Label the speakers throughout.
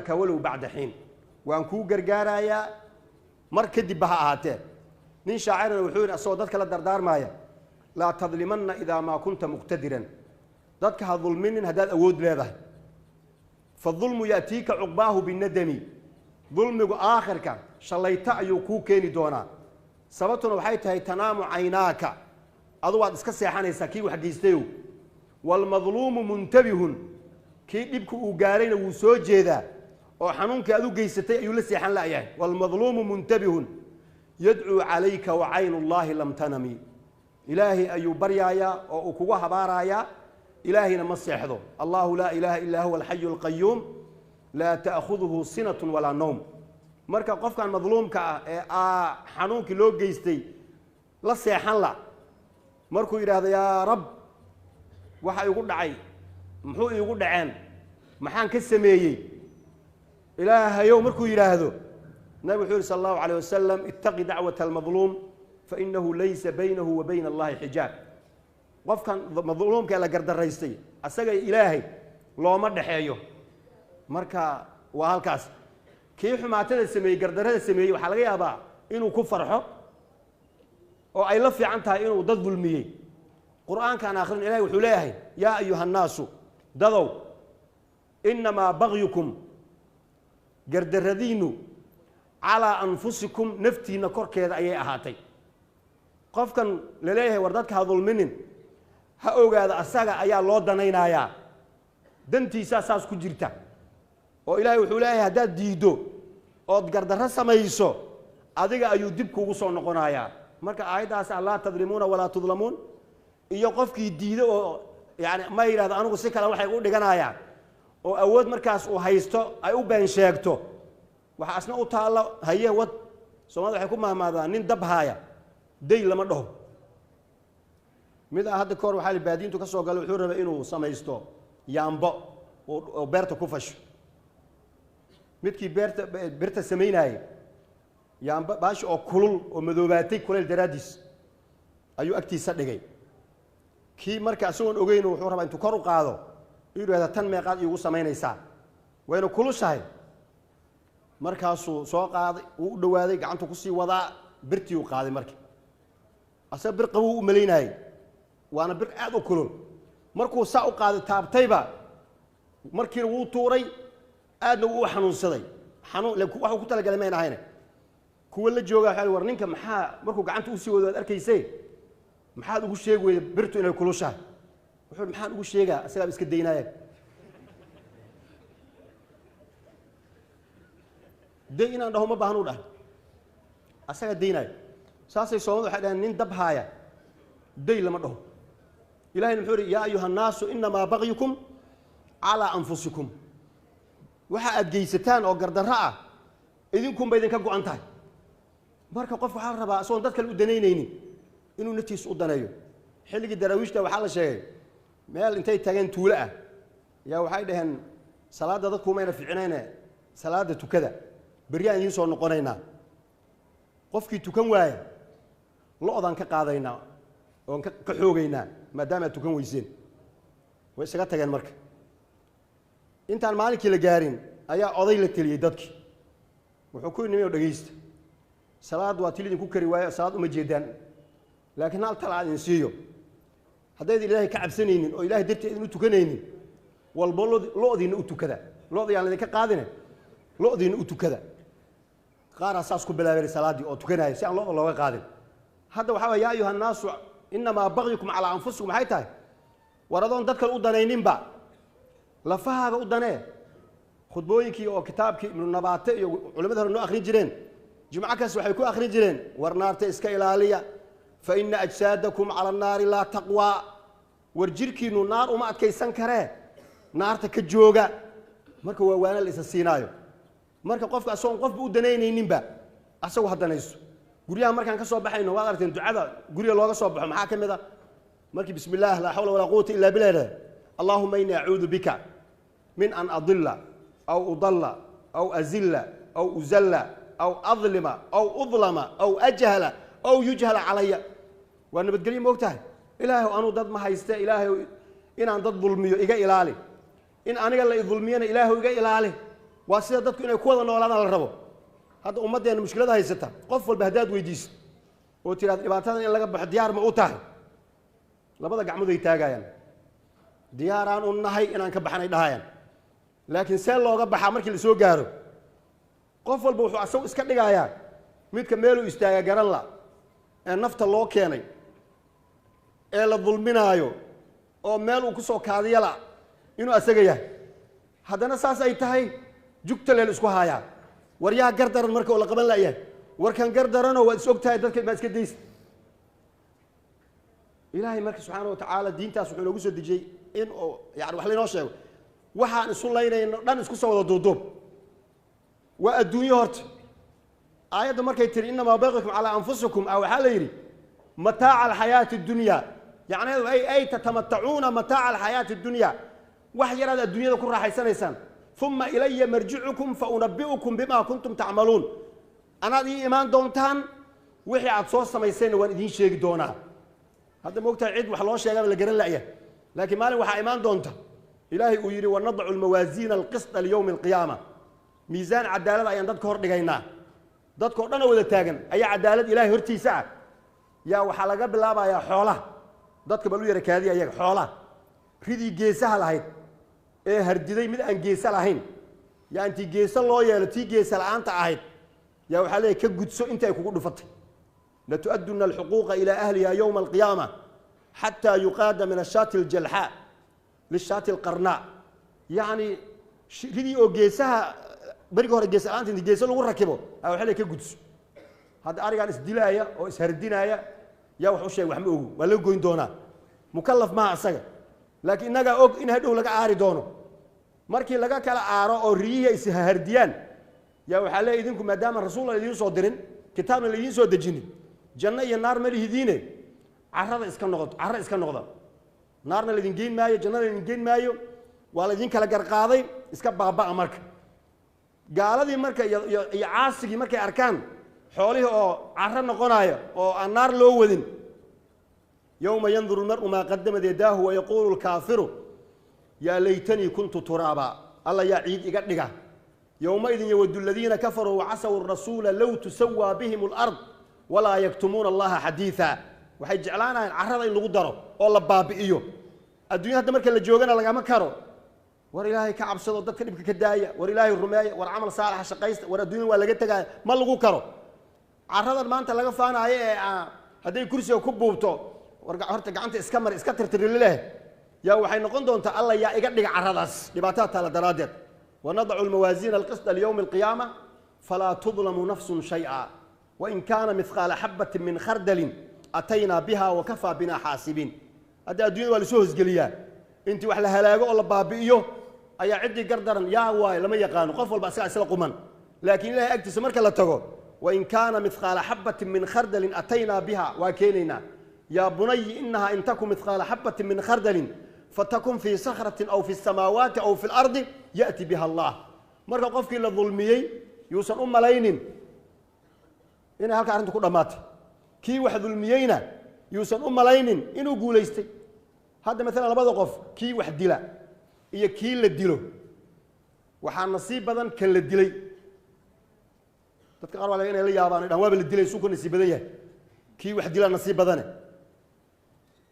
Speaker 1: Walow bacda xiin, waan kuu gargaarayaa mar kadibba ha ahaatee. Nin shaacirna wuxuu yidhi, asagoo dadka la dardaarmaaya: laa tadlimanna idaa maa kunta muqtadiran, dadka ha dulminin haddaad awood leedahay. Fadulmu ya'tiika cuqbaahu binadami, dulmigu aakhirka shallayto ayuu kuu keeni doonaa. Sababtuna waxay tahay tanaamu caynaaka, adu waad iska seexanaysaa kii wax geystayow, waalmadluumu muntabihun, kii dhibka uu gaarayna wuu soo jeedaa oo xanuunkii aad u geysatay ayuu la seexan la'yahay. Waalmadluumu muntabihun yadcuu calayka wa caynu llaahi lam tanami, ilaahay ayuu baryaayaa oo uu kugu habaarayaa, ilaahayna ma seexdo. Allahu laa ilaaha illaa huwa alxayu alqayuum laa ta'khuduhu sinatun walaa nowm. Marka qofkan madluumka ah ee aa xanuunkii loo geystay la seexan la, markuu yidhaahdo yaa rab, waxa igu dhacay muxuu iigu dhaceen, maxaan ka sameeyey ilaahayow, markuu yidhaahdo, nabig wuxuu yihi sal allahu alayh wasalam: ittaqi dacwata almadluum fainahu laysa baynahu wa bayna allahi xijaab. Qofkan madluumka ee la gardaraystay asaga ilaahay looma dhexeeyo. Marka waa halkaas kii xumaatada sameeyey, gardarrada sameeyey, waxaa laga yaabaa inuu ku farxo oo ay la fiican tahay inuu dad dulmiyey. Qur'aankaan akhrin, ilahay wuxuu leeyahay: yaa ayuha annaasu, dadow, innamaa bagyukum, gardarradiinnu, calaa anfusikum, naftiinna korkeeda ayay ahaatay. Qofkan la leeyahay war dadka ha dulminin, ha ogaado asaga ayaa loo danaynayaa, dantiisaa saas ku jirta. Oo ilaahay wuxuu leeyahay haddaad diiddo ood gardarro samayso, adiga ayuu dib kuugu soo noqonayaa. Marka aayaddaas ah laa tadlimuuna walaa tudlamuun, iyo qofkii diido oo yani ma yidhahdo anigu si kale waxay u dhiganayaa oo awood markaas uu haysto ay u been sheegto, waxa asna u taalla haye wad. Soomaalida waxay ku mahmaadaan nin dab haaya day lama dhaho. Mid ah hadda kahor waxaa li baadiintu ka soo galay, wuxuu rabay inuu samaysto yaambo oo beerta ku fasho. Midkii beerta birta samaynaayey yaambo baashi oo kulul oo madoobaatay kuleyl daraaddiis ayuu agtiisa dhigay. Kii marka isagoon ogeyn wuxuu rabaa intuu kor u qaado inuu yidhahda tan meeqaad iigu samaynaysaa, wayna kulushahay. Markaasuu soo qaaday, wuu u dhawaaday, gacantuu kusii wadaa, birtii uu qaaday. Marka asaga bir qabuu u malaynaayey, waana bir aad u kulul. Markuu saa u qaaday taabtayba, markiina wuu tuuray, aadna wuu u xanuunsaday. Xanuun waxuu ku talagalay mayn ahayne. Kuwa la jooga waxaa war ninka maxaa markuu gacanta usii wado aad arkaysay maxaad ugu sheegi weyday birtu inay kulushahay? Wuxuu maxaan ugu sheegaa, asagaaba iska daynaaya. Day inaan dhaho ma baahan u dhahay, asagaa daynaayo. Saasay soomadu waxay dhaheen nin dab haaya day lama dhaho. Ilahayna muxuu ihi: yaa ayuha annaasu innamaa bagyukum calaa anfusikum, waxa aad geysataan oo gardarro ah idinkunba idinka go-an tahay. Marka qof waxaa la rabaa isagoon dad kale u danaynaynin inuu naftiisa u daneeyo. Xilligii daraawiishta waxaa la sheegay meel intay tageen tuulo ah yaa waxay dhaheen salaadda dadkumayna fiicnayne, salaadda tukada, berri aan idiin soo noqonaynaa, qofkii tukan waaya lo-daan ka qaadaynaa oon ka xoogaynaa maadaama aad tukan weyseen. Way isaga tageen. Marka intaan maalinkii la gaarin ayaa oday la teliyey dadkii, wuxuu ku nimi oo dhegaysta, salaad waa til idinku kari waayo, salaad uma jeedaan, laakiin hal tal aan idin siiyo: haddaydan ilaahay ka cabsanaynin oo ilahay dartii idin u tukanaynin, walba lo-diinna u tukada, lo-da yaan laydinka qaadine, lo-diinna u tukada. Qaaraa saas ku bilaabeen salaaddii oo tukanaya si aan lo-da looga qaadin. Hadda waxaa waye yaa ayuha annaasu innamaa bagyukum calaa anfusikum, maxay tahay? War adoon dad kale u danayninba lafahaaga u danee. Khudbooyinkii oo kitaabkii Ibnu Nabaate iyo culimada hore noo akhrin jireen jimco kas waxay ku akhrin jireen: war naarta iska ilaaliya, fa ina ajsaadakum cala annaari laa taqwaa, war jirkiinu naar uma adkaysan karee, naarta ka jooga. Marka waa waana la isa siinaayo. Marka qofka asagoon qofba u danaynayninba asagu ha danayso. Guryaha markaan ka soo baxayno waad aragteen ducada guriga looga soo baxo maxaa ka mid a? Markii bismi illaah laa xawla walaa quwata illa billah, allahuma inni acuudu bika min an adila aw udalla aw azilla aw uzalla aw adlima aw udlama aw ajhala aw yujhala calaya. Waa nabadgelyo ma og tahay? Ilaahay anuu dad ma hayste, ilaahay inaan dad dulmiyo iga ilaali, in aniga la idulmiyana ilaahu iga ilaali. Waa sida dadku inay ku wada noolaadaan la rabo. Hadda ummaddeena mushkilada haysata, qof walba haddaad weydiiso oo tiraad dhibaatadan in laga baxo diyaar ma u tahay, labada gacmood ay taagayaan, diyaaraan u nahay inaan ka baxnay dhahayaan. Laakiin see looga baxaa markii la soo gaaro, qof walba wuxuu asagu iska dhigayaa midka meeluu istaaga garan la ee nafta loo keenay ee la dulminaayo oo meel uu ku soo kaadiya la inuu asaga yahay. Haddana saas ay tahay jugta leel isku haayaa. War yaa gar daran marka oo la qaban la'yahay, warkan gar daranoo waad is og tahay, dadka maa iska daysa. Ilaahay marka subxaana wa tacaala diintaas wuxuu inoogu soo dejiyey in oo yani wax laynoo sheego waxaan isu laynayno dhan isku soo wada duuduub. Waa adduunyo horta. Aayadda markay tiri innamaa baqikum calaa anfusikum, a waxaa la yidhi mataaca alxayaati addunya, yacneedu ay tatamatacuuna mataaca alxayaati addunya, wax yaraad adduunyada ku raaxaysanaysaan. Uma ilaya marjicukum fa unabi'ukum bima kuntum tacmaluun. Anaad ii imaan doontaan, wixii aad soo samayseenna waan idiin sheegi doonaa. Hadda moogtahay cid wax loo sheegaba la garan la'ya, laakiin maalin waxaa imaan doonta ilaahay uu yidhi wanadacu almawaasiina alqisda liyowmi alqiyaama. Miisaan cadaalad ayaan dadka hor dhigaynaa, dadkao dhan oo wada taagan ayaa cadaalad ilaahay hortiisa ah. Yaa waxaa laga bilaabayaa xoolaha, dadka bal u yara kaadiya ayaga xoolaha, ridii geesaha lahayd ee hardiday mid aan geesa lahayn, yaa intii geesa loo yeelo tii geesa la'aanta ahayd yaa waxaa leeyahy ka gudso inta ay kugu dhufatay. Latu'adduna alxuquuqa ilaa ahliha yowma alqiyaama xataa yuqaada min ashaati aljalxaa lishaati alqarnaa. Yacni ridii oo geesaha beriga hore geesa la'aanta inti geesa lagu rakibo aa waxaa leeyahy ka gudso. Hadda arigaan isdilaaya oo ishardinaaya yaa wax u sheeg, wax ma ogu, waa laga goyn doonaa, mukallaf maaha isaga. Laakiin innagaa og in hadhow laga aari doono. Markii laga kala aaro oo riyihii ay ishardiyaan yaa waxaa leeyahy idinku maadaama rasuul aan idiin soo dirin, kitaabna laidiin soo dejinin, janno iyo naar ma lihidiine, carrada iska noqdo, carro iska noqda, naarna laydin geyn maayo, jannana laydin geyn maayo, waa laydin kala garqaaday, iska baaba'a. Marka gaaladii marka iyo caasigii markay arkaan xoolihii oo carro noqonaya oo aan naar loo wadin, yowma yanduru lmar'u maa qadamat yadaahu wayaquulu lkaafiru yaa laytanii kuntu turaaba, alla yaa ciid iga dhiga. Yowmaidin yawadu aladiina kafaruu wacasaw rasuula low tusawaa bihim alard walaa yaktumuuna allaha xadiida. Waxay jeclaanayaan carrada in lagu daro oo la baabi'iyo. Adduunya hadda marka la joogana lagama karo. War ilaahay ka cabsado, dadka dhibka ka daaya, war ilaahay rumeeya, war camal saalixa shaqaysta, war adduunya waa laga tegaaya, ma lagu karo. Carradan maanta laga faanaayo ee hadday kursiga ku buubto, war horta gacanta iska mar iska tirtirili leh, yaa waxay noqon doontaa alla yaa iga dhiga carradaas dhibaatada taala daraaddeed. Wanadacu almawaasiina alqisda liyowmi alqiyaama falaa tudlamu nafsun shay'a wain kaana mithqaala xabatin min khardalin ataynaa biha wakafaa bina xaasibiin. Hadda adduunyada waa lasoo hosgeliyaa, intii wax la halaago oo la baabi'iyo ayaa ciddii gardaran yaa waayo lama yaqaano, qof walba asagaa isla quman. Laakiin ilahay agtiisa marka la tago, wain kaana mithqaala xabatin min khardalin ataynaa biha, waa keenaynaa. Yaa bunayi inahaa in taku mithqaala xabatin min khardalin fatakun fii sakhratin aw fi samaawaati aw fi lardi ya'ti biha allah. Marka qofkii la dulmiyey yuusan u malaynin inay halka arrinta ku dhammaatay, kii wax dulmiyeyna yuusan u malaynin inuu guulaystay. Hadda maalan labada qof, kii wax dila iyo kii la dilo, waxaa nasiib badan kan la dilay. Dadka qaar waa laga inay la yaabaan dhan waaba la dilay suu ka nasiib badan yahay, kii wax dilaa nasiib badane.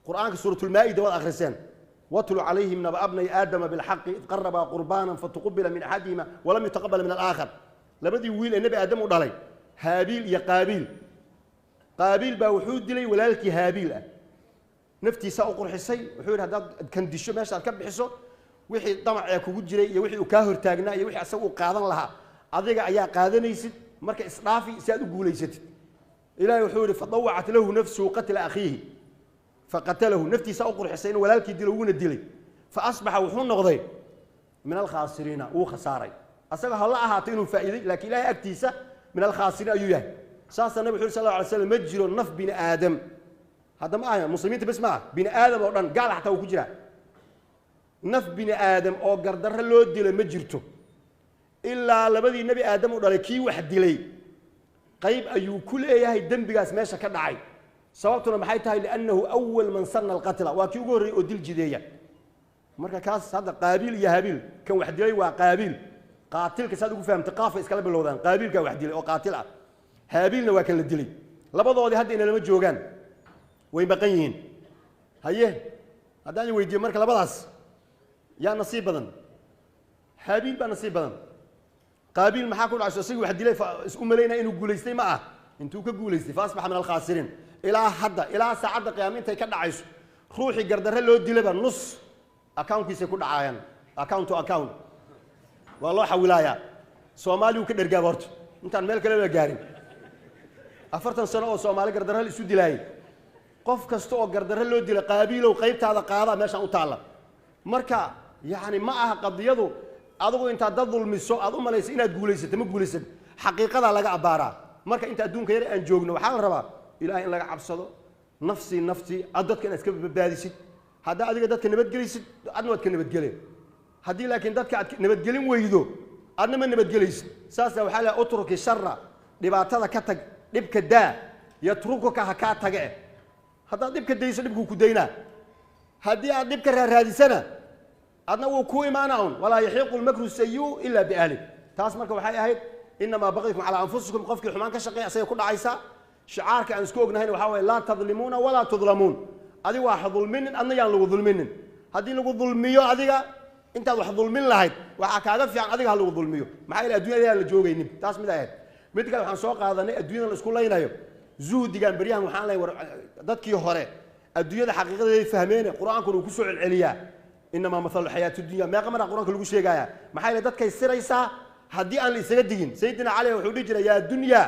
Speaker 1: Qur'aanka suuratulmaa'ida waad akhriseen, watlu calayhim naba bnay aadama bilxaqi id qarabaa qurbaanan fatuqubila min axadihima walam yutaqabal min alaakhar. Labadii wiil ee nebi aadam u dhalay, haabiil iyo qaabiil, qaabiil baa wuxuu dilay walaalkii haabiil ah, naftiisaa u qurxisay, wuxuu yidhi haddaad kan disho meesha aad ka bixiso wixii damacee kugu jiray iyo wixii uu kaa hortaagnaa iyo wixii asaga uu qaadan lahaa adiga ayaa qaadanaysid, marka isdhaafi si aad u guulaysatid. Ilaahay wuxuu yidhi fadawacat lahu nafsuhu qatla akhiihi faqatalahu, naftiisaa u qurxisay inuu walaalkii dilo, wuuna dilay. Fa asbaxa wuxuu noqday min alkhaasiriina, wuu khasaaray. Asaga ha la ahaato inuu faa'iiday, laakiin ilaahay agtiisa min alkhaasiriin ayuu yahay. Saasaa nabi wuxu yhi sal alla alay slam ma jiro naf bini aadam, hadda ma aha muslimiinta bes ma aha, bini aadam oo dhan, gaal xataa wuu ku jiraa, naf bini aadam oo gardarro loo dilo ma jirto ilaa labadii nebi aadam u dhalay kii wax dilay qayb ayuu ku leeyahay dembigaas meesha ka dhacay. Sababtuna maxay tahay? Liannahu awal man sanna alqatla, waa kii ugu horreeyey oo dil jideeya. Marka kaas hadda qaabiil iyo habiil, kan wax dilay waa qaabiil, Qaatilka saad ugu fahamtay qaafay iskala bilowdaan. Qaabiilkaa wax dilay oo qaatil ah, Haabiilna waa kan la dilay. Labadoodii hadda inalama joogaan, way maqan yihiin. Haye, haddaan weydiiyo marka labadaas yaa nasiib badan? Haabiil baa nasiib badan. Qaabiil maxaa ku dhacay? Isagii wax dilay isku malaynaya inuu guulaystay, ma ah intuu ka guulaystay. Fa asbaxa min alkhaasiriin. Ilaa hadda, ilaa saacadda qiyaama intay ka dhacayso, ruuxii gardarre loo dilaba nus accountkiisay ku dhacaayaan, account to account waa loo xawilaayaa. Soomaaliyu ka dhergaaba horta intaan meel kale la gaarin. 40 sano oo Soomaali gardarre la isu dilaayay, qof kasta oo gardarre loo dilay, Qaabiilow qaybtaada qaadaa meeshaan u taalla. Marka yacni ma aha qadiyadu adigu intaad dad dulmiso aad u malayso inaad guulaysato. Ma guulaysan, xaqiiqadaa laga abbaaraa. Marka inta adduunka yar aan joogno, waxaa la rabaa Ilahay in laga cabsado, nafsi nafsi, aad dadka inaad iska badbaadisid. Haddaa adiga dadka nabadgelisid, adna waad ka nabadgeleen. Haddii laakiin dadka aad nabadgelin weydo, adna ma nabadgelaysid. Saasa waxaa la utruki shara, dhibaatada ka tag, dhibka daa, yatrukuka, ha kaa tage eh. Haddaad dhibka dayso, dhibkuu ku daynaa. Haddii aad dhibka raaraadisana, adna wuu kuu imaana un. Walaa yaxiiqu lmakru sayiu ila biahli. Taas marka waxay ahayd inamaa baqiikum calaa anfusikum. Qofkii xumaan ka shaqeeya asagay ku dhacaysaa. Shicaarka aan isku ognahayna waxaa waye laa tadlimuuna walaa tudlamuun. Adigu waa dulminin, adna yaan lagu dulminin. Haddii lagu dulmiyo, adiga intaad wax dulmin lahayd waxaa kaaga fiican adiga ha lagu dulmiyo. Maxaa yeele addunyada ayaan la joogaynin. Taas mid ahayd. Mid kale waxaan soo qaadanay adduunyada la isku laynayo, zuhdigan beryahan. Waxaan lehay war dadkii hore adduunyada xaqiiqadeeday fahmeene. Qur-aankuna uu kusoo celceliyaa inamaa mathalu xayaati dunya. Meeqa maraa Qur-aanka lagu sheegayaa? Maxaa yeele dadkay siraysaa haddii aan la isaga digin. Sayidina Cali wuxuu dhihi jiray: yaa dunya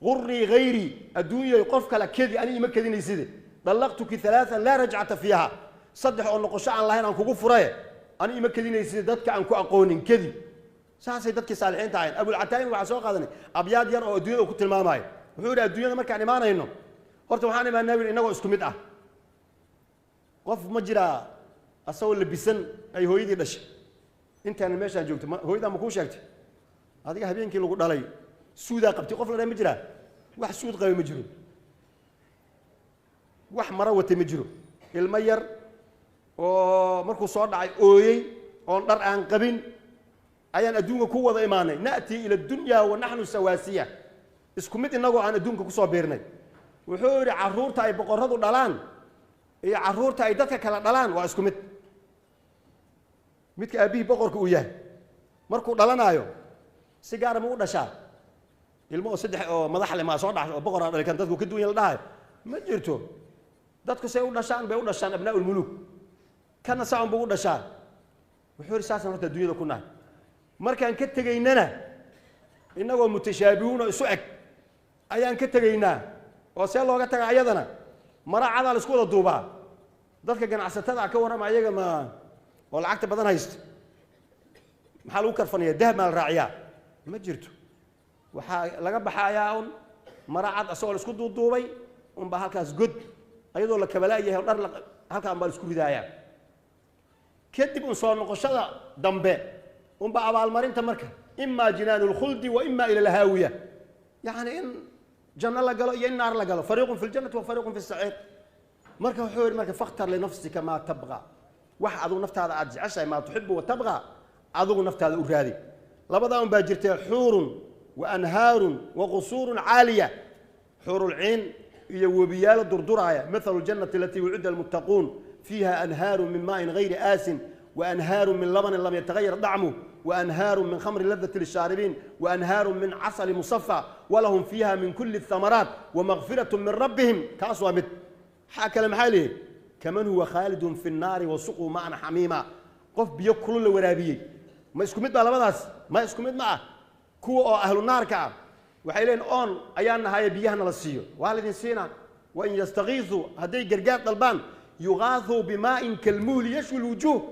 Speaker 1: gurii hayrii, adduunyay qof kale kedi, ani ima kedinayside. Dallaqtuki alaaan laa rajcata fiiha, saddex oo noqosho aan lahayn aan kugu furaye, ani ima kedinayside, dadka aan ku aqoonin kedi. Saasay dadkii saalixiinta ahayn. Abulcataa'in waxaa soo qaadanay abyaad yar oo adduunyada uu ku tilmaamayo. Wuxuu yidhi: adduunyada markaan imaanayno, horta waxaan imaanaa yidhi innagoo isku mid ah. Qof ma jiraa asagoo labisan ay hooyadii dhashay intaana meeshaan joogto? Hooyadaa ma kuu sheegtay adiga habeenkii lagu dhalay suudaa qabtay? Qof la dhahay ma jiraa? Wax suud qabay ma jiro, wax maro watay ma jiro. Ilmo yar oo markuu soo dhacay ooyey oon dhar aan qabin ayaan adduunka ku wada imaanay. Na'tii ila dunya wa naxnu sawaasiya, isku mid innagoo aan adduunka kusoo biirnay. Wuxuu yidhi carruurta ay boqorradu dhalaan iyo carruurta ay dadka kala dhalaan waa isku mid. Midka aabbihii boqorka uu yahay markuu dhalanaayo si gaara ma u dhashaa? Ilmo oo saddex oo madax le maa soo dhaxsho oo boqoraa dhali kan dadku ka duwan la dhahayo ma jirto. Dadku say u dhashaan bay u dhashaan abnaa ulmuluuk, kana saa un buu u dhashaa. Wuxuu yidhi saasaan horta adduunyada ku nahay. Markaan ka tegaynana innagoo mutashaabihuun oo isu eg ayaan ka tegaynaa. Oo see looga tagaa? Ayadana mara cadaa la isku wada duubaa. Dadka ganacsatada ka warrama, ayaga ma oo lacagta badan haysta, maxaa lagu karfanaya? Dahab maa la raaciyaa? Ma jirto. Waxaa laga baxayaa un mara cad asagoo la isku duuduubay unbaa halkaas god ayadoo la kabalaayahay oo dhar halkaan baa la isku ridaayaa. Kadib un soo noqoshada dambe unbaa abaalmarinta marka ima jinaanu lkhuldi wa ima ila alhaawiya, yacni in janno la galo iyo in naar la galo, fariiqun fi ljannati wa fariiqun fi saciir. Marka wuxuu yidhi marka fakhtar linafsika maa tabqa, wax adigu naftaada aad jeceshahay, maa tuxibu wa tabqa, adigu naftaada u raadi. Labadaa un baa jirtee: xuurun wa anhaarun wa qusuurun caaliya, xuurulciin iyo webiyaalo durduraaya. Mathalu ljannati alatii wucida almuttaquun, fiiha anhaaru min maa'in gayri aasin وأنهار من لبن لم يتغير طعمه وأنهار من خمر لذة للشاربين وأنهار من عسل مصفى ولهم فيها من كل الثمرات ومغفرة من ربهم. كاسوا مت حاكى المحالي كمن هو خالد في النار وسقوا معنا حميما، قف بيكل الورابي. ما isku mid baa labadaas? Ma isku mid ma ah. Kuwa oo ahlu naarka ah waxay leeyihin oon ayaan nahaye, biyahana la siiyo. Waa laydin siinaa. Wain yastakiisuu, hadday gargaar dalbaan, yugaasuu bimaa'in kalmuhli yashwi lwujuuh.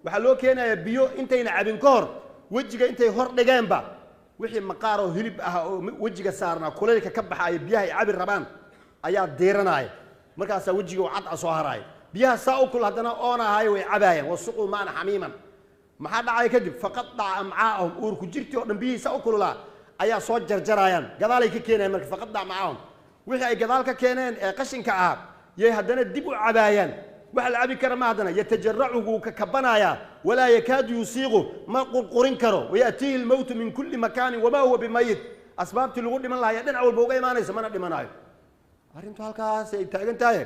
Speaker 1: Waxaa loo keenayaa biyo intayna cabin ka hor wejiga intay hor dhigeenba wixii maqaar oo hilib ah oo wejiga saarnaa kulaylka ka baxaaya biyaha ay cabi rabaan ayaa diiranaya. Markaasaa wejiga oo cad a soo haraaya. Biyaha saa u kul haddana oona ahaayo way cabaayaan. Wasuquu maana xamiiman. Maxaa dhacaya kadib? Faqadaca amcaa'ahum, uurku jirtii oo dhan biyihii saa u kululaa ayaa soo jarjaraayaan, gadaalay ka keenayaan. Marka faqadaca macaahum, wixii ay gadaal ka keeneen ee qashinka ahaa yay haddana dib u cabaayaan. Waxa la cabi kara ma haddana yatajaracu wuu ka kabanayaa, walaa yakaadu yusiiqu, ma qurqurin karo. Wayaatiihi almowtu min kulli makaanin wamaa huwa bimayit. Asbaabtii lagu dhiman lahaa dhinac walba uga imaanaysa, mana dhimanaayo. Arrintu halkaas ay taagan tahay.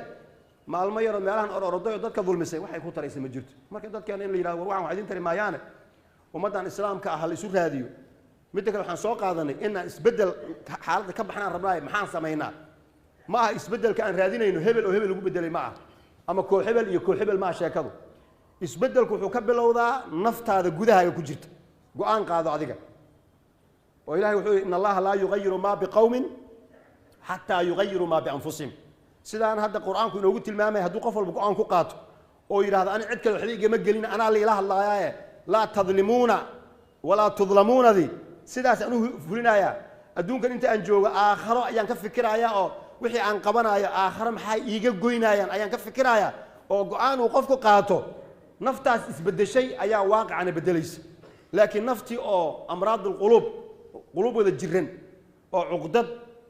Speaker 1: Maalmo yaroo meelahan ororoday oo dadka dulmisay waxay ku taraysa ma jirto. Marka dadkeena in la yidhahdo war waxaan wax idin tari maayaane, ummaddan islaamka ah ha la isu raadiyo. Midda kale, waxaan soo qaadanay inaan isbeddel xaaladda ka baxnaan rabnaaye, maxaan samaynaa? Ma aha isbeddelka aan raadinayno hebel oo hebel lagu bedelay ma aha, ama koox hebel iyo koox hebel maaha sheekadu. Isbeddelku wuxuu ka bilowdaa naftaada gudahaaga ku jirta. Go-aan qaado adiga oo Ilahay wuxuu yidhi: in Allaha laa yugayiru maa biqowmin xataa yugayiru maa bianfusihim. Sidaan hadda Qur-aanku inoogu tilmaamaya, hadduu qof walba go-aan ku qaato oo yidhahdo ani cid kale waxba igama gelin, anaa la ila hadlaayaaye, laa tadlimuuna walaa tudlamuunadi, sidaas aan u fulinayaa adduunkan inta aan joogo, aakharo ayaan ka fikirayaa, oo wixii aan qabanayo aakharo maxay iiga goynayaan ayaan ka fikirayaa, oo go-aan uu qofku qaato, naftaas isbeddeshay ayaa waaqicana beddelaysa. Laakiin naftii oo amraad alquluub, quluub wada jiran oo cuqdad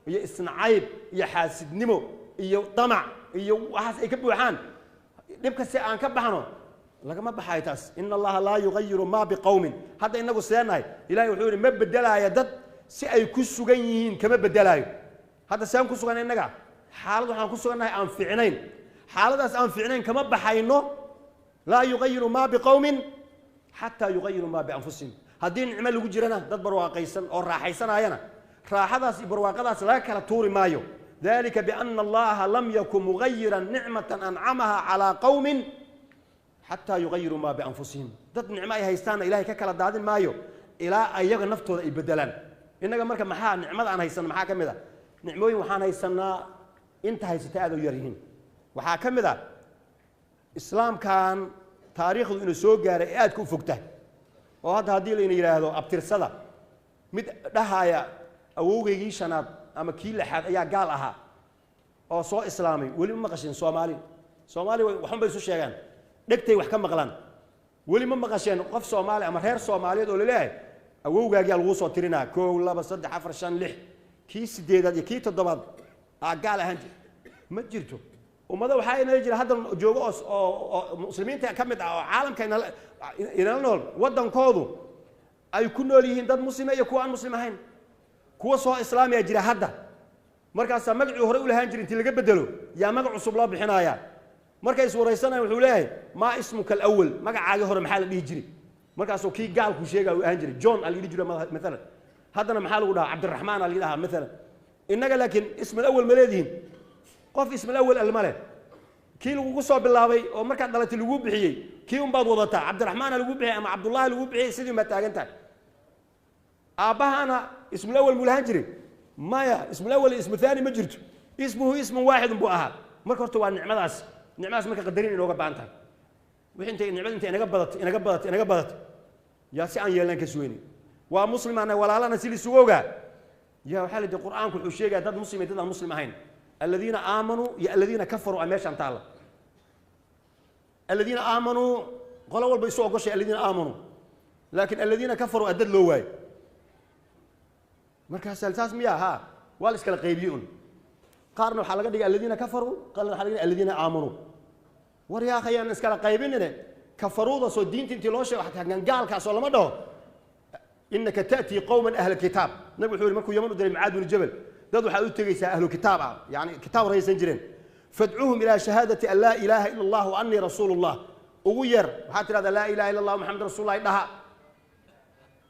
Speaker 1: iyo isnacayb iyo xaasidnimo iyo damac iyo waxaas ay ka buuxaan, dhibka si aan ka baxno lagama baxayo taas. In Allaha laa yugayiru maa biqowmin. Hadda inagu seenahay, Ilahay wuxuu yidhi ma bedelaayo dad si ay ku sugan yihiin, kama bedelaayo. Hadda seen ku sugan innaga? Xaalad waxaan ku sugannahay aan fiicnayn. Xaaladaas aan fiicnayn kama baxayno. Laa yugayiru maa biqowmin xataa yugayiru maa bianfusihim. Haddii nicmo lagu jirana, dad barwaaqaysan oo raaxaysanaayana, raaxadaas iyo barwaaqadaas laga kala tuuri maayo. Dalika biana Allaha lam yakun mugayiran nicmatan ancamaha calaa qowmin xataa yugayiruu maa bianfusihim. Dad nicmo ay haystaanna Ilahay ka kala daadin maayo ilaa ayaga naftooda ay bedelaan. Innaga marka maxaa nicmada aan haysano maxaa ka mid a? Nicmooyin waxaan haysanaa inta haysata aad u yar yihiin. Waxaa ka mid ah islaamkan taariikhdu inuu soo gaaray ee aadka u fogtahay, oo hadda haddii layna yidhaahdo abtirsada, mid dhahaaya awowgaygii shanaad ama kii lixaad ayaa gaal ahaa oo soo islaamay, weli ma maqasheen. Soomaali, Soomaali waxun bay isu sheegaan, dhegtay wax ka maqlaan. Weli ma maqasheen qof Soomaali ama reer Soomaaliyeed oo laleeyahay awowgaagiyaa laguu soo tirinaa, 1, 2, 3, 4, 5, 6, kii sideedaad iyo kii toddobaad aa gaal ahaan jir? Ma jirto. Ummado waxaa inala jira hadda joogo oo muslimiinta ka mid ah oo caalamka inala nool, waddankoodu ay ku nool yihiin dad muslima iyo kuwa aan muslim ahayn. Kuwa soo islaamaya jira hadda, markaasaa magacii hore u lahaan jira intii laga bedelo yaa magac cusub loo bixinayaa. Markay iswaraysanayaan wuxuu leeyahay: maa ismuka alawal? Magacaagii hore maxaa la dhihi jiray? Markaasuu kii gaalku sheegaya uu ahaan jiray John aa la dhihi jiray maalan, haddana maxaa lagu dhahaa? Cabdiraxmaan aa la dhahaa maalan. Innaga laakiin ism alawal ma leedihin. Qof ism alawal alma leh. Kii lagugu soo bilaabay oo markaad dhalatay laguu bixiyey, kii unbaad wadataa. Cabdiraxmaana lagu bixiyey ama Cabdullaahi lagu bixiyey, sidii unbaad taagan tahay. Aabbahana ismul awal muu lahaan jiray? Maya, ismul awal iyo ismu thaani ma jirto. Ismuhu ismun waaxidun buu ahaa. Marka horta waa nicmadaas. Nicmadaas marka qadarin inooga baahan tahay. Wixii intay nicmada intay inaga badato, inaga badato, inaga badato, yaa si aan yeelan ka suweyni. Waa muslimaana, walaalana si lisugu ogaa. Yaa waxaa la yidhi Qur-aanku wuxuu sheegaya dad muslim iyo dad aan muslim ahayn, aladiina aamanuu iyo aladiina kafaruu. A meeshaan taalla aladiina aamanuu, qolo walba isu ogoshay aladiina aamanuu, laakiin aladiina kafaruu a dad loo waayo. Markaasaa saas miya? Ha, waa la iskala qaybiyey un. Qaarna waxaa laga dhigay aladiina kafaruu, qaarna waxaa laga dhigay aladiina aamanuu. War yaa khayaan iskala qaybinine. Kafaruuda soo diinta intii loo sheego xataa gaalkaasoo lama dhaho inaka ta'tii qowman ahla kitaab. Nabi wuxuu yidhi markuu Yaman u diray Mucaad binu Jabal: dad waxaad u tegaysaa ahlu kitaab ah, yani kitaab raysan jireen, fadcuuhum ilaa shahaadati an laa ilaaha ila Allah wa annii rasuulu llah. Ugu yeer, waxaad tidhahdaa laa ilaha illa Allah, Maxamed rasuulullahi dhaha.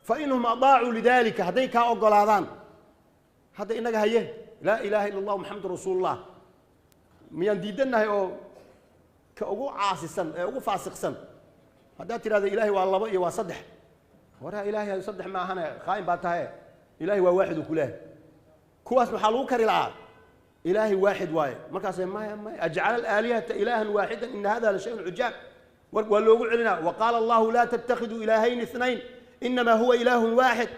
Speaker 1: Fa inhum adaacuu lidalika, hadday kaa ogolaadaan. Hadda innaga haye, laa ilaaha illa Allah maxamed rasuulullah miyaan diidannahay? Oo ka ugu caasisan ee ugu faasiqsan haddaad tidhahda Ilaahay waa labo iyo waa saddex, waraa Ilaahay saddex ma ahane, khaa'in baa tahay, Ilaahay waa waaxid uu ku leeyahay. Kuwaas waxaa lagu kari la'aa Ilaahay waaxid waaye. Markaasay maya maya, ajcala alaalihata ilaahan waaxidan, ina hada la shayun cujaab. Waa loogu celinaa: waqaala Allahu laa tattakhiduu ilaahayni ithnayn, inamaa huwa ilaahun waaxid,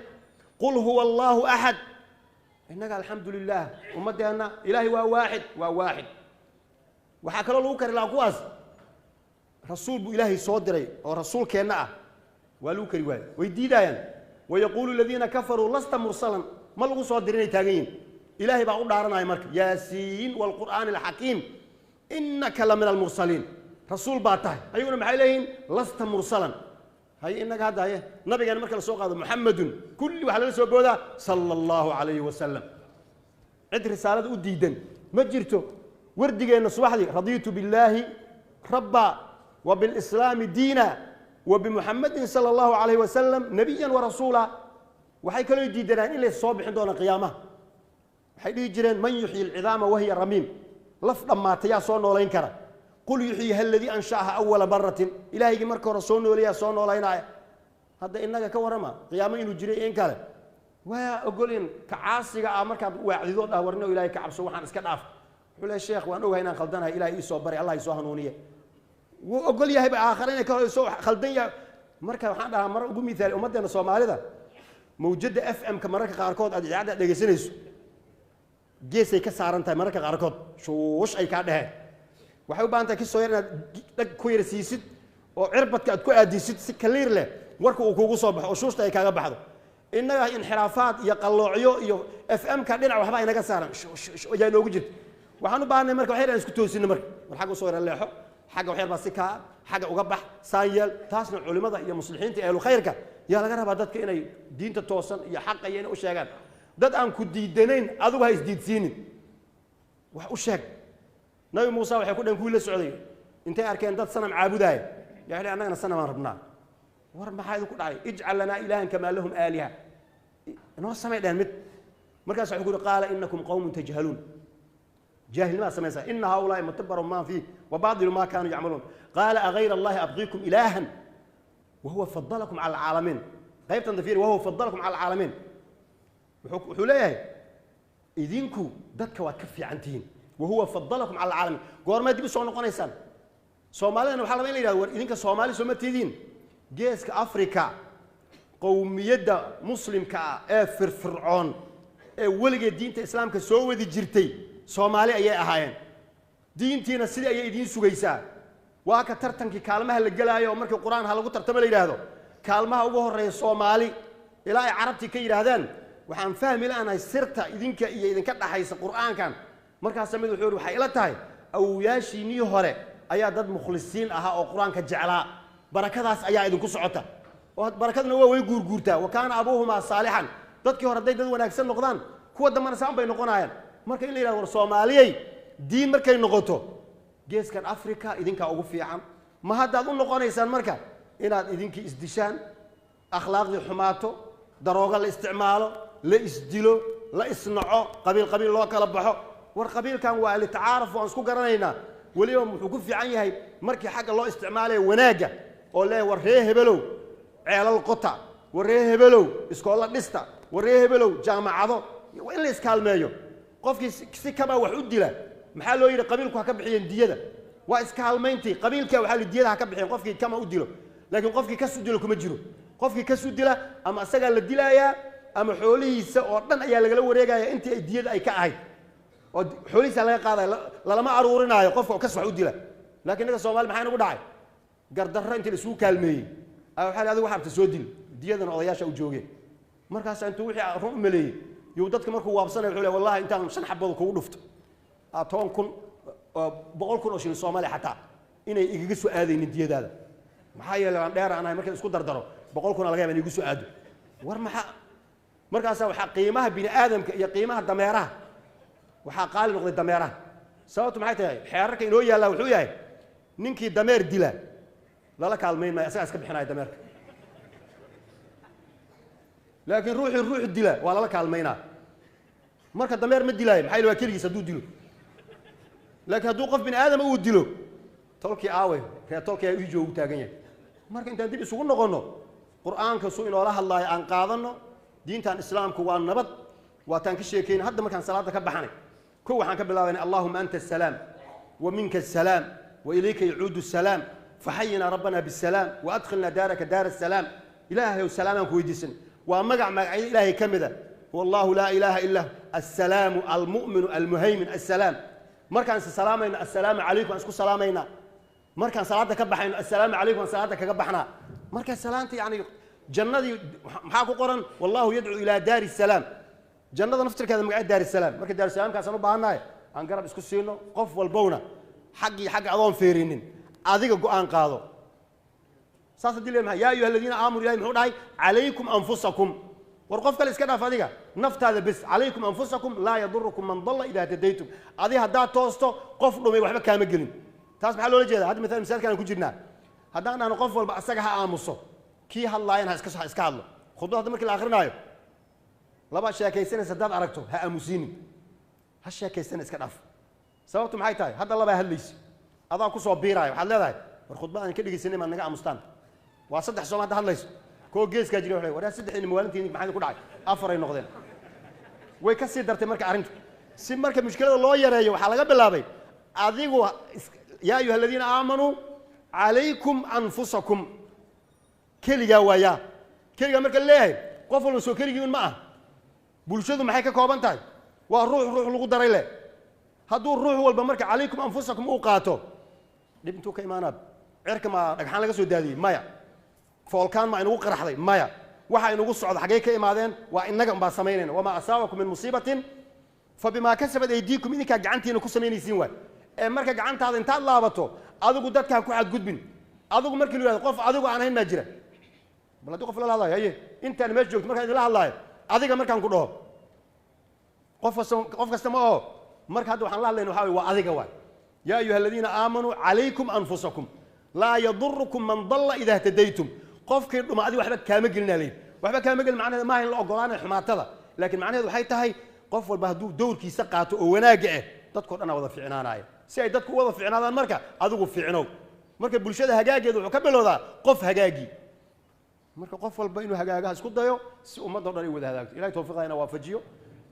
Speaker 1: qul huwa Allahu axad. Innaga alxamdu lilah ummaddeenna Ilaahay waa waaxid, waa waaxid. Waxaa kaloo lagu kari lahaa kuwaas rasuul buu Ilaahay soo diray oo rasuulkeenna ah, waa lagu kari waaye, way diidaayaan. Wayaquulu aladiina kafaruu lasta mursalan, ma lagu soo dirinay taagan yihin. Ilaahay baa u dhaaranaya marka: yaasiin waalqur'aani alxakiim, inaka la min almursaliin. Rasuul baa tahay. Ayaguna maxay leeyihiin? Lasta mursalan. Haye, innaga hadda haye nabigeena marka la soo qaado Muxamedun, kulli waxaa lala soo boodaa sala Allahu calayhi wasalam. Cid risaalada u diidan ma jirto. Wardigeenna subaxdii, radiitu billaahi rabba wa bilislaami diina wa bimuxamedin sala Allahu calayhi wasalam nabiyan wa rasuula. Waxay kaloo diidanaan in lays soo bixin doono qiyaamaha. Waxay dhihi jireen, man yuxyi alcidaama wahiya ramiim? Laf dhammaatay yaa soo noolayn kara? Qul yuxyiha aladii ansha'aha awala maratin. Ilahaygii marka hore soo nooleeyaa soo noolaynaya. Hadda innaga ka warrama, qiyaamo inuu jiray in kale waa ogolin. Ka caasiga ah markaad waacdido, dhah warno Ilahay ka cabso, waxaan iska dhaaf, wuxuu leeyahay, sheekh, waan ogahay inaan khaldanahay, Ilahay ii soo baray, Allah ii soo hanuuniye. Wuu ogol yahayba aakhare inay ka soo khaldan yahay. Marka waxaan dhahaa, mar ugu mihaali ummaddeena Soomaalida, mawjadda FM-ka mararka qaarkood aad idaacadda dhegaysanayso geesay ka saaran tahay, mararka qaarkood shuush ay kaa dheheen. Waxay u baahan tahay kisoo yar inaad dhag ku yar siisid oo cirbadka aad ku aadisid, si kaliir leh warka uu kugu soo baxo oo shuushta ay kaaga baxdo. Innaga inxiraafaad iyo qalloocyo iyo FM-ka dhinac waxba inaga saaran ayaa inoogu jirta. Waxaan u baahanay marka wax yar aan isku toosino. Marka war xagga usoo yara leexo, xagga wax yar baa si kaa xagga uga bax, saan yeel. Taasna culimada iyo muslixiinta iyo ahlu khayrka yaa laga rabaa, dadka inay diinta toosan iyo xaqa iyo inay u sheegaan. Dad aan ku diidanayn adigu ha isdiidsiinin, wax u sheeg. Nabi Muuse waxay ku dhaheen kuwii la socday, intay arkeen dad sanam caabudaaya, yaa waxay, annagana sanamaan rabnaa. War maxaa idinku dhacay? Ijcal lanaa ilaahan kamaa lahum aaliha, noo samay dhehen mid. Markaas waxuu ku yidhi, qaala inakum qawmun tajhaluun. Jaahilnimaa samaysaa. Ina haulaai mutabarun maa fiih wa baadilu maa kaanuu yacmaluun. Qaala agayra Allahi abqiikum ilaahan wahuwa fadalakum cala alcaalamiin. Qaybtan dafiir, wahuwa fadalakum cala alcaalamiin. Wuxuu leeyahay, idinku dadka waad ka fiican tihiin. Wahuwa fadalakum cala alcaalamiin. Goormaad dib u soo noqonaysaan? Soomaalidana waxaa laba in la yidhahdo, war idinka Soomaali sooma tidiin? Geeska Africa qowmiyadda muslimka ah ee firfircoon ee weligeed diinta islaamka soo wadi jirtay Soomaali ayay ahaayeen. Diintiina sidii ayay idiin sugaysaa. Waa ka tartankii kaalmaha la gelaayo oo markii qur-aan ha lagu tartamo la yidhaahdo, kaalmaha ugu horreeya Soomaali, ilaa ay carabtii ka yidhaahdaan, waxaan fahmi la'anahay sirta idinka iyo idinka dhaxaysa qur'aankan. Markaasa mid wuxuu yidhi, waxay ila tahay awowayaashiinnii hore ayaa dad mukhlisiin ahaa oo qur-aanka jeclaa, barakadaas ayaa idinku socota, oo barakaduna waa way guurguurtaa. Wa kaana abuuhumaa saalixan. Dadkii hore hadday dad wanaagsan noqdaan, kuwa dambana saan bay noqonayaan. Marka in la yidhahdo, war Soomaaliyey, diin markay noqoto geeskan Africa idinkaa ugu fiican, ma haddaad u noqonaysaan marka inaad idinkii isdishaan, akhlaaqdii xumaato, daroogo la isticmaalo, la isdilo, la isnaco, qabiil qabiil loo kala baxo. War qabiilkan waa litacaaruf, waan isku garanaynaa. Weliba wuxuu ku fiican yahay markii xagga loo isticmaalayo wanaagga oo leeyahay, war ree hebelow ceelal qota, war ree hebelow iskoolla dhista, war ree hebelow jaamacado, waa in la iskaalmeeyo. Qofkii si kabaa wax u dila, maxaa loo yidhi qabiilku ha ka bixiyeen diyada? Waa iskaalmayntii qabiilka. Waxaa la diyada ha ka bixiyeen qofkii kama u dilo, laakiin qofkii kas u dilo kuma jiro. Qofkii kas u dila, ama isagaa la dilaayaa ama xoolihiisa oo dhan ayaa lagala wareegaya intii ay diyada ay ka ahayd, oo xoolihiisa laga qaadaya, lalama aruurinaayo qofka oo kas wax u dila. Laakiin innaga Soomaali maxaa inagu dhacay? Gardarro intii la isugu kaalmeeyey ayaa waxaa la adigu waxaa rabta soo dil, diyadana odayaasha u joogeen. Markaas intuu wixii run u maleeyey yuu dadka markuu waabsanaya wuxuu leeyahay, wallahi intaan 5 xabood kugu dhufto 10,000, 100,000 oo shilin Soomaaliya xataa inay igaga soo aadaynin diyadaada, maxaa yeelay waan dheer aan ahay, markaan isku dardaro 100,000 laga yaaba in igu soo aado. War maxaa markaasaa waxaa qiimaha bini aadamka iyo qiimaha dameeraha waxaa qaali noqday dameeraha. Sababtu maxay tahay? Xeerarka inoo yaallaa wuxuu yahay, ninkii dameer dila lala kaalmayn maayo, asagaa iska bixinaya dameerka. Laakiin ruuxii ruux dila waa lala kaalmaynaa. Marka dameer ma dilaayo, maxaa yeele waa keligiis hadduu dilo. Laakiin hadduu qof bini aadama uu dilo, tolkii aawey, reer tolkii ayaa ii joogu taagan yahay. Marka intaan dib isugu noqonno, qur-aanka suu inoola hadlaayo aan qaadanno. Diintan islaamku waa nabad, waataan ka sheekayna. Hadda markaan salaada ka baxanay, kow waxaan ka bilaabayna, allahuma anta asalaam wa minka asalaam wa ilayka yacuudu asalaam, faxayinaa rabbana bisalaam wa adkhilnaa daaraka daar asalaam. Ilaahayow, salaamaan ku weydiisan. Waa magac magacyada Ilaahay ka mida, huwa Allahu laa ilaaha illa hu, assalaamu almu'minu almuhaymin assalaam. Markaan is salaamayno, assalaamu calaykum aan isku salaamaynaa. Markaan salaada ka baxayno, assalaamu calaykum aan salaada kaga baxnaa. Marka salaanta yacni jannadii maxaa ku qoran? Wallahu yadcuu ilaa daari salaam. Jannada naftirkeeda magaceed daar salaam. Marka daar salaamkaasaan u baahannahay aan garab isku siino. Qof walbowna xaggii xagga adoon feerinin, Adiga go'aan qaado. Saas haddii leeyahay, yaa ayuha aladiina aamanuu, ilahi muxuu dhahay? Calaykum anfusakum. War qof kale iska dhaaf, adiga naftaada bes. Calaykum anfusakum laa yadurukum man dalla idaa tadaytum. Adi haddaad toosto, qof dhumay waxba kaama gelin. Taas maxaa loola jeeda? Hadda maalan masaajidkan aan ku jirnaa, haddaan dhahno qof walba asaga ha aamuso, kii hadlaayana ha iska hadlo, khudbad hadda markii la akrinaayo, laba sheekaysanaysa haddaad aragto, ha aamusiinin, ha sheekaysana, iska dhaaf. Sababtu maxay tahay? Hadda labaa hadlaysa, adaa kusoo biiraayo, waxaad leedahay, war khudba aan ka dhegeysanay maad naga aamustaan? Waa saddex sooma hadda hadlayso. Koo geeskaa jira waxay, war saddexdiina mawaalintiin maxaa idin ku dhacay? Afaray noqdeen, way ka sii dartay. Marka arrintu si marka mushkilada loo yareeyo, waxaa laga bilaabay adigu. Yaa ayuha aladiina aamanuu calaykum anfusakum. Keligaa waayaa, keligaa marka leeyahay, qof walba soo keligii un ma ah. Bulshadu maxay ka kooban tahay? Waa ruux ruux lagu daray leh. Hadduu ruux walba marka calaykum anfusakum uu qaato, dhib intuu ka imaanaa? Cirka ma dhagxaan laga soo daadiyey? Maya. Foolkaan ma inugu qaraxday? Maya. Waxa inugu socda xaggee ka imaadeen? Waa innaga unbaa samaynayna. Wamaa asaabakum min musiibatin fa bimaa kasabat aydiikum. Idinkaa gacantiina ku samaynaysiin waay. Ee marka gacantaada intaad laabato, adigu dadka ha ku xadgudbin. Adigu markii la yihahdo, qof adigu aan ahayn maa jira? Bal haddii qof lala hadlayo, haye, intaan meesha joogto markaan idinla hadlaayo, adiga markaan ku dhaho, qof kasta, qof kasta ma oho. Marka hadda waxaan la hadlayna waxa way waa adiga waay. Yaa ayuha aladiina aamanuu calaykum anfusakum laa yadurukum man dalla idaa htadaytum. Qofkii dhuma adiga waxba kaama gelinaa layidhi. Waxba kaama gelin macnaheedu maaha in la ogolaanayo xumaatada, laakiin macnaheedu waxay tahay qof walba hadduu dowrkiisa qaato oo wanaagga ah, dadkoo dhan aa wada ficnaanaya. Si ay dadku u wada ficnaadaan, marka adigu ficnow. Marka bulshada hagaageedu wuxuu ka bilowdaa qof hagaagii. Marka qof walba inuu hagaagaha isku dayo si ummadda o dhan ay wada hagaagto. Ilahay tawfiiqda ina waafajiyo.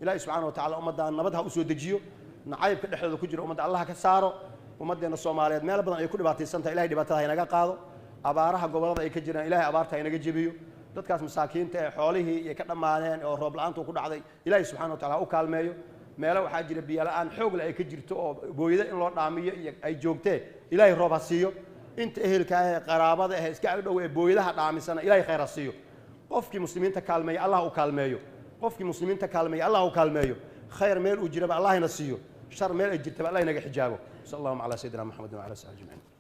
Speaker 1: Ilahi subxaana wa tacala ummaddan nabad ha u soo dejiyo. Nacaybka dhexdooda ku jira ummadda Allah ka saaro. Ummaddeena Soomaaliyeed meel badan ay ku dhibaataysan tahay, ilahay dhibaatada ha inaga qaado. Abaaraha gobollada ay ka jiraan, ilahay abaarta ha inaga jebiyo. Dadkaas masaakiinta ee xoolihii iyo ka dhammaadeen oo roob la'aantu ku dhacday, ilahay subxana wa tacala ha u kaalmeeyo. Meelo waxaa jira biyo la'aan xoog leh ay ka jirto oo booyado in loo dhaamiyo iyo ay joogtee, ilahay roob ha siiyo. Inta ehelka ah ee qaraabada ah iska agdhow ee booyadaha dhaamisana, ilahay khayr ha siiyo. Qofkii muslimiinta kaalmeeya, Allah u kaalmeeyo. Qofkii muslimiinta kaalmeeya, Allah u kaalmeeyo. Khayr meel uu jiraba Allah ina siiyo, shar meel ay jirtaba Allah inaga xijaabo. Sal allahuma calaa sayidina Maxamedin wacala sahbi ajmaciin.